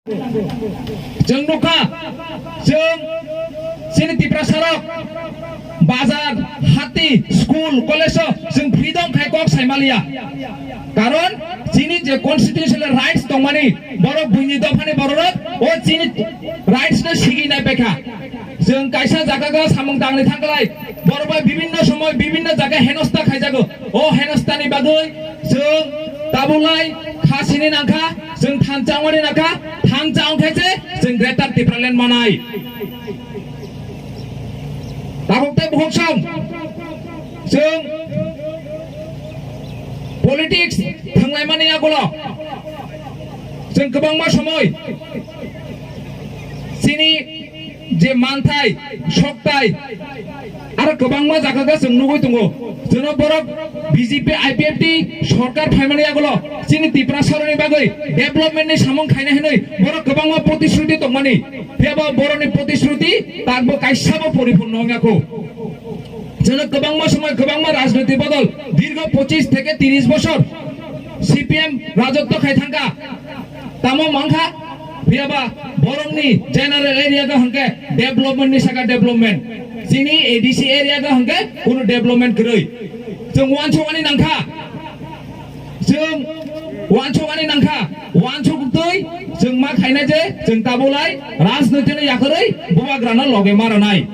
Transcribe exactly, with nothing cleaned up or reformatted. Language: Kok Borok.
Chwng nukha, chwng chini Tiprasa rok bazar, hati, school, college o chwng freedom khai kok sai maliya. Karon chini je constitutional rights tongmani borok buini dophani bororok o chini rights no sigi nai pekha. Chwng kaisa jaga ga samung tangni thangklai, borok bai bibinno somoy bibinno jaga henosta khaijago. O henostani bagwi chwng tabulai kha sini nangkha, chwng thansa wngmani nangkha, thansa wngkhe se chwng Greater Tipraland manai. Tabuk tei bukhuk song chwng politics thanglaimani yagulo chwng kwbangma somoy chini je manthai, soktai, aro kwbangma jaga ga chwng nugwi tongo. Chwngno borok B J P I P F T sorkar phaimani yagulo chini Tiprasaroni bagwi development ni samung khaina hinwi borok kwbangma protisruti tongmani. Phiyaba borokni protisruti takbo kaisabo poripurno wngya kho. Chwngno kwbangma somoy kwbangma rajniti bodol dirgo pochis theke tiris bosor C P M rajotto khai thangkha. Tamo mankha, phiyaba borokni general area ga hwnkhe development ni saka development. Chini A D C area ga hwnkhe kunu development kwrwi. Chwng wansukmani nangkha. Chwng wansukmani nangkha. Wansuk twi chwng ma khaina je chwng tabulai rajniti no yakarwi bubagrano loge ma rwnai.